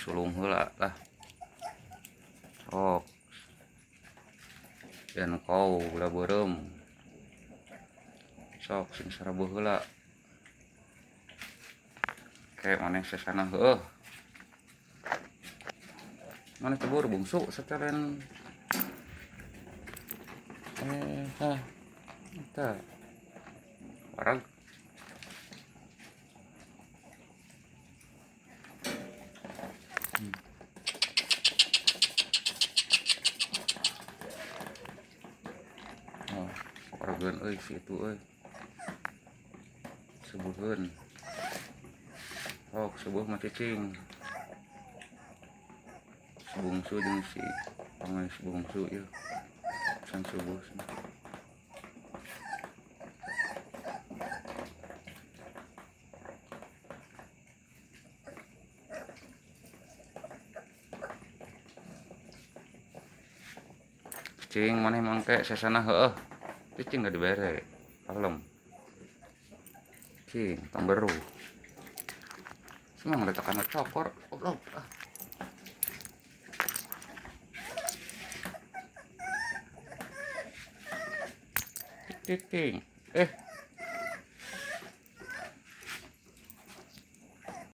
sulung heula lah. Sok. Dan kau gula beureum. Sok sing sarabuh heula. Kayak maneh sesana heueuh. Maneh teh buru bungsu satelen. Tah. Eta. Warag. Oh, warageun euy si itu euy. Subuheun. Sok subuh mah cicing. Si bungsu jeung si pangeus bungsu ieu. San subuh. Cicing maneh mangke sesana heueuh. Cicing gak dibere. Kalem. Cing, tong beru. Semang letakana cokor, goblok. Ah. Cicing.